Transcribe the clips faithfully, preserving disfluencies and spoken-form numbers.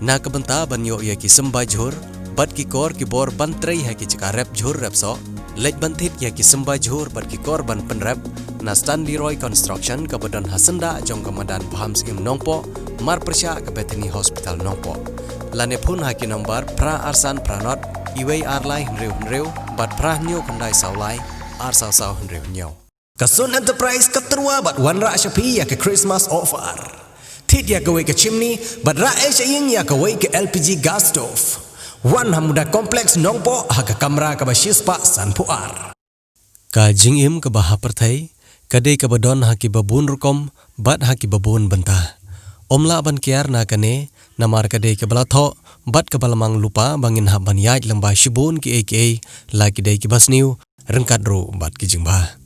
Na ka bynta ban ïoh ïa ki symbai jhur bad ki kor ki bor ban trei ha ki jaka rep jhur rep soh, leit ban thied ïa ki symbai jhur bad ki kor ban pynrep na Stanley Roy Construction kaba don ha syndah jong ka madan Bham Syiem Nongpoh, mar pyrshah ka Bethany Hospital Nongpoh. Lane phone ha ki nombar phra ar san phra nod, iwei ar lai hynriew hynriew, bad phra hynñiew khyndai saw lai, ar saw saw hynriew hynñiew. Ka Sun Enterprise ka tyrwa bad wanrah sha phi ïa ka Christmas offer. Thied ïa kawei ka chimney bad rah ei sha ïing ïa kawei ka L P G gas stove. Wan ha Muda Complex Nongpoh ha ka kamra kaba shispah sanphew ar. Ka jingim kaba ha pyrthei ka dei kaba don ha kiba bun rukom bad ha kiba bun bynta. Ym lah ban kiar na kane, namar ka dei kaba la thoh bad kaba la mang lypa ba ngin hap ban ïaid lyngba shibun kiei kiei, la ki dei kiba sniew ryngkat ruh bad ki jingbha.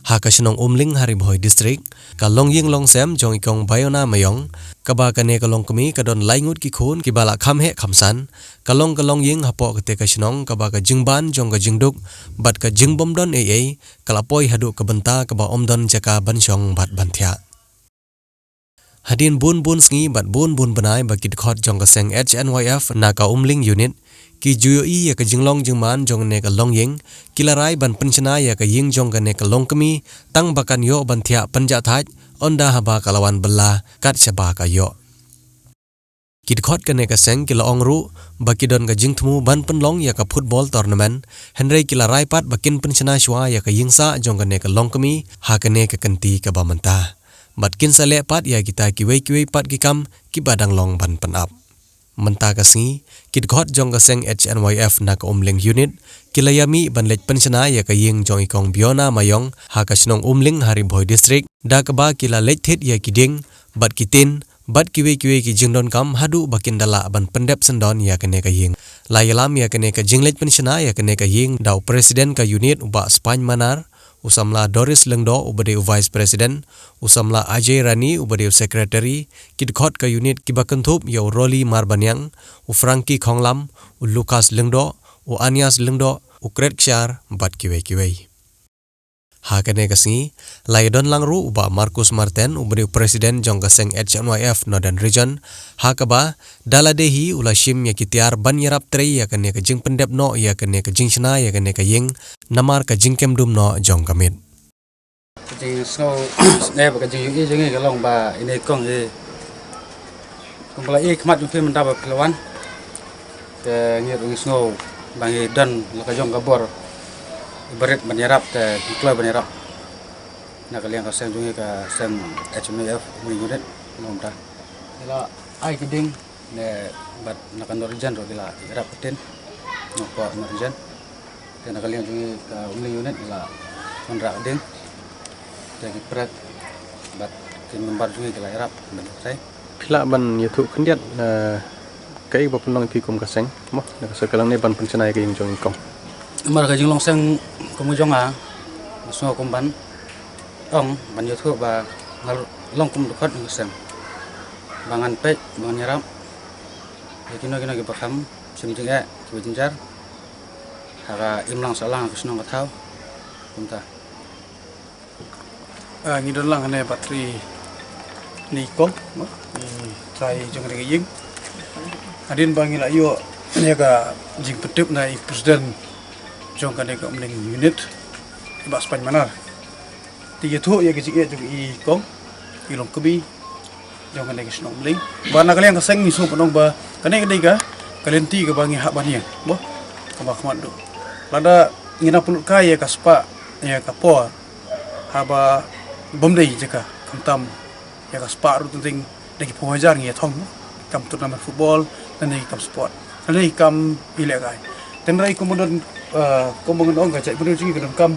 Ha ka shnong Umling ha Ri Bhoi District, ka longïing longsem jong i kong Bayona Mayong, kaba kane ka longkmie ka don lai ngut ki khun kiba la kham heh kham san, ka long ka longïing hapoh kata ka shnong kaba ka jingban jong ka jingduk bad ka jingbym don ei ei ka la poi haduh ka bynta kaba ym don jaka ban shong bad ban thiah. Hadien bun bun sngi bad bun bun bnai ba ki dkhot jong ka seng H N Y F na ka Umling Unit ki ju ïohi ïa ka jinglong jingman jong kane ka longïing, ki la rai ban pynshna ïa ka ïing jong kane ka longkmie tang ba kan ïoh ban thiah pynjah thait, ynda haba ka la wan bylla kat shaba ka ïoh. Ki dkhot kane ka seng ki la ong ruh ba ki don ka jingthmu ban pynlong ïa ka football tournament, hynrei ki la rai pat ba kin pynshna shuwa ïa ka ïing sah jong kane ka longkmie ha kane ka kynti kaba mynta. Bad kin sa leh pat ïa kita kiwei kiwei pat ki kam kiba dang long ban pynap. Mynta ka sngi, ki dkhot jong ka seng H N Y F na ka Umling Unit ki la ïa mih ban leit pynshna ïa ka ïing jong i kong Bayona Mayong ha ka shnong Umling ha Ri Bhoi District, da kaba ki la leit thied ïa ki dieng bad ki tin bad kiwei kiwei ki jingdonkam haduh ba kin da lah ban pyndep syndon ïa kane ka ïing. La ïalam ïa kane ka jingleit pynshna ïa kane ka ïing da u President ka Unit u Bah Spaiñ Manar, u samla Doris Lyngdoh uba dei u Vice President, u samla Ajay Rani uba dei u Secretary, ki dkhot ka Unit kiba kynthup ïa u Rolly Marbaniang, u Frankie Khonglam, u Lucas Lyngdoh, u Anias Lyngdoh, u Kret Kshar bad kiwei kiwei. Ha kane ka sngi, la ïadon lang ruh u Bah Marcus Marten uba dei u President jong ka seng H N Y F Northern Region, ha kaba da lade hi u la shim ïa ki tiar ban ïarap trei ïa kane ka jingpyndep noh ïa kane ka jingshna ïa kane ka ïing, namar ka jingkem dum noh jong ka miet. Ka jingsngew sngewbha ka jingïohi jong ngi ka long ba ine i kong hi, kumba la i khmat jong phi mynta ba phi la wan, te ngi ruh ngi sngew ba ngi don la ka jong ka bor barit ban ïarap, te ngi kloi ban ïarap. Na ka liang ka seng jong ngi ka seng H N Y F Umling Unit, long ta ngi la ai ki dieng ne, bad na ka Northern Region ruh ki la ïarap ka tin, na ka Northern Region. Te na ka liang jong ngi ka Umling Unit ngi la wanrah ka dieng, te ki prek bad ki member jong ngi ki la ïarap ban trei. Phi lah ban ïathuh khyndiat, eh, kaei ba pynlong ïa phi kum ka seng, mo, na ka seng ka lang ne ban pynshna ïa ka ïing jong i kong. Namar ka jinglong seng kum ka jong nga, nga sngew kum ban ong ban ïathuh ba nga long kum dkhot jong ka seng, ba ngan peit, ba ngan ïarap ïa kino kino kiba kham shim jingeh, kiba jynjar ha ka imlang sahlang, ka shnong ka thaw, kumta. Ah, ngi don lang hangne bad trai ne i kong, mo, i trai jong kane ka ïing. Hadien ba ngi la ïoh ne ka jingpyntip na i President jong kane ka Umling Unit, i Bah Spaiñ Manar. Te ïathuh ïa ka jingeh jong i kong, i longkmie jong kane ka shnong Umling. Ba na ka liang ka seng ngi sngew pynlong ba kane ka dei ka, ka lynti kaba ngi hap ban ïeng, mo, kaba khmat duh. Lada ngi nang pynlut kai ïa ka spah, ïa ka por, haba bym dei jaka, khamtam ïa ka spah ruh teng teng da ki phew hajar ngi ïa thong, kam tournament football, lane kam sport, lane kam ïalehkai. Tynrai kum don, eh, kum ngan ong ka jaitbynriew jong ngi ka donkam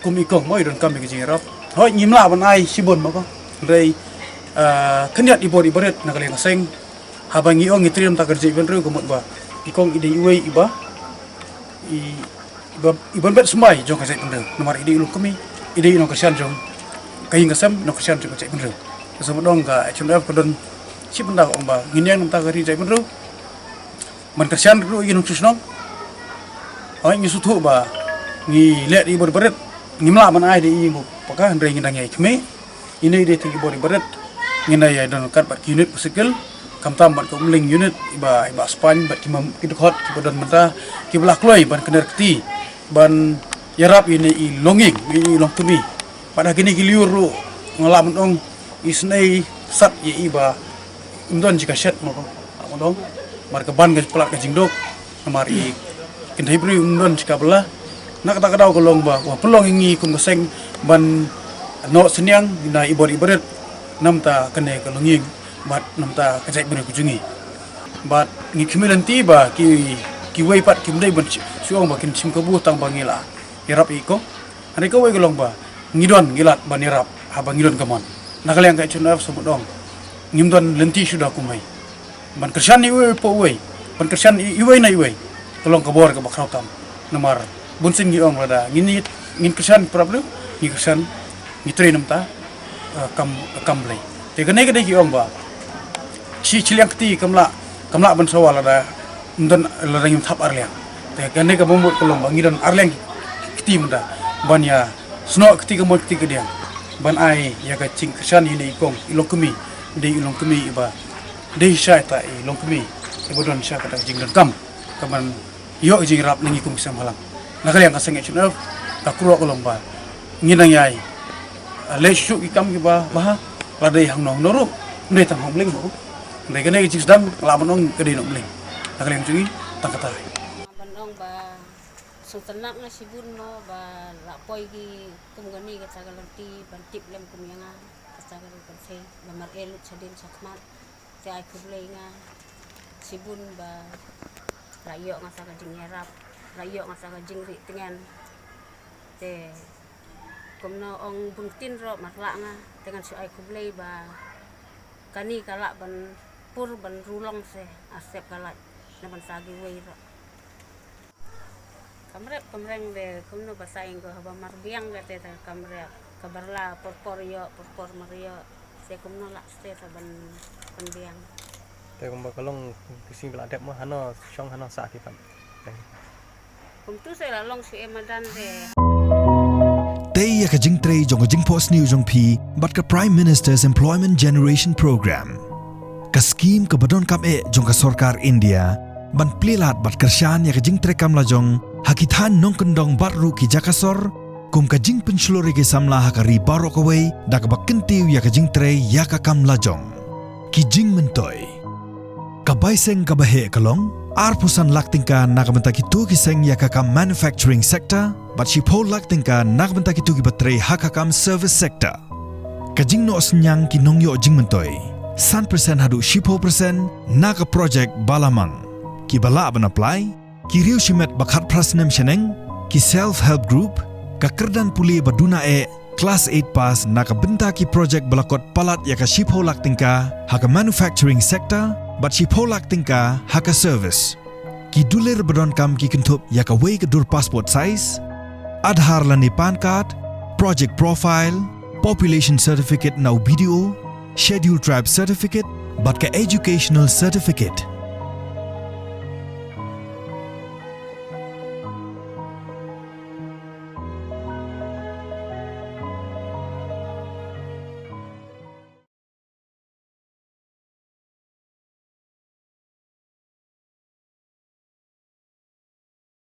kum i kong, mo, i donkam ïa ka jingïarap. Hooid ngim lah ban ai shibun, mo, kong. Tynrai, eh, khyndiat i bor i barit na ka liang ka seng, haba ngi ong ngi trei na ka bynta ka jaitbynriew, ka mut ba i kong i dei iwei iba i, iba, iban bet symbai jong ka jaitbynriew. Namar i dei i longkmie, i dei i nongkyrshan jong ka ïing ka sem, nongkyrshan jong ka jaitbynriew. Ka seng, ma dang ka H N Y F ka don shi bynta ka ong ba ngin ïeng na ka bynta ka ri jaitbynriew, ban kyrshan ruh ïa ki nongshong shnong. Hooid ngi sngewthuh ba ngi leh da i bor i barit, ngim lah ban ai da i ïing ba paka, hynrei ngi dang ïai khmih. Ine i dei tang i bor i barit, ngin ïai don ryngkat bad ki unit ba skil, Khamtam bad ka Umling unit iba, iba Spaiñ bad ki mam, ki dkhot kiba don mynta kiba la kloi ban kner kti ban ïarap ïa ine i longïing, ine i longkmie. Bad ha kine ki lyiur ruh nga lah ban ong isynei sat ïa i ba ym don jaka shet mo, lah ban ong. Namar ka ban ka palat ka jingduk, namar i kynthei briew ym don jaka bylla. Na kata ka daw ka long ba, wa pynlong ïa ngi kum ka seng ban noh synñiang na i bor i barit na bynta kane ka longïing bad na bynta ka jaitbynriew ka jong ngi. Bad ngi khmih lynti ba ki, kiwei pat kim dei ban shu, shu ong ba kin shim kabu tang ba ngi la ïarap ïa i kong. Hynrei kawei ka long ba ngi don, ngi lad ban ïarap haba ngi don ka mon. Na ka liang ka H N F sa mut ong ngim don lynti shuh da kumwei ban kyrshan ïa iwei pa iwei, ban kyrshan ïa iwei na iwei. Ka long ka bor kaba khraw tam. Namar bunsien ngi ong lada ngin, ngin kyrshan para briew, ngi kyrshan, ngi trei na bynta, eh, kam, kam Blei. Te kane ka dei ki ong ba shi shiliang kti kam lah, kam lah ban sawa lada ym don, lada ngim thap ar liang. Te kane kaba mut ka long ba ngi don ar liang kti mynta ban ïa snoh kti ka mon kti ka diang ban ai ïa ka jingkyrshan ïa ine i kong i longkmie. Dei i longkmie iba dei shisha ita i longkmie iba don shisha kata ka jingdonkam kaban ïoh ka jingïarap na ngi kum ki seng bhalang. Na ka liang ka seng H N F ka khubor ka long ba ngin nang ïai leh shuh shuh ki kam kiba bha, la dei hangno hangno ruh, ym dei tang ha Umling mo. Ym dei, kane ka jingsdang lah ban ong ka dei na Umling. Na ka liang jong ngi tang kata. Ban ong ba sngewtynnat nga shibun mo ba la poi ki kum kane kata ka lynti ban tip lem kum ïa nga, kata ka ruh kan sei ba mar eh lut shadien shakhmat. Te ai khublei nga shibun ba la ïoh nga sa ka jingïarap, la ïoh nga sa ka jingri tngen. Te kumno ong bun ktien ruh mar lah nga, te ngan shu ai khublei ba kane ka lah ban pur ban rulong se, ah, step ka lah na ban sa kiwei ruh. Kam rep kam reng de, kumno ba sa ïing ko haba mar biang de te, te kam rep. Ka barla por por ïoh, por por mar ïoh. Te kumno lah ste ta ban, ban biang. Te kumba ka long ki sing ba la dep mo, hano shong hano sah ki pat. Kumtu se la long shu eh madan de. Te ïa ka jingtrei jong ka jingphohsniew jong phi bad ka Prime Minister's Employment Generation Program, ka skim kaba donkam eh jong ka sorkar India ban plie lad bad kyrshan ïa ka jingtrei kam lajong ha ki thaiñ nongkyndong bad ruh ki jaka sor, kum ka jingpynshlur ïa ki samla ha ka ri baroh kawei da kaba kyntiew ïa ka jingtrei ïa ka kam lajong. Ki jingmyntoi. Ka bai seng kaba heh ka long arphew san lak tyngka na ka bynta kito ki seng ïa ka kam manufacturing sector, bad shiphew lak tyngka na ka bynta kito kiba trei ha ka kam service sector. Ka jingnoh synñiang ki nongïoh jingmyntoi, san percent haduh shiphew percent na ka project ba la mang. Kiba lah ban apply, ki riewshimet ba khatphra snem shaneng, ki self help group, ka kyrdan pule ba duna eh, class eight pass na ka bynta ki project ba la kot palat ïa ka shiphew lak tyngka ha ka manufacturing sector bad shiphew lak tyngka ha ka service. Ki dulir ba donkam ki kynthup ïa kawei ka dur passport size, Aadhaar lane PAN card, project profile, population certificate na u B D O, Scheduled Tribe certificate bad ka educational certificate.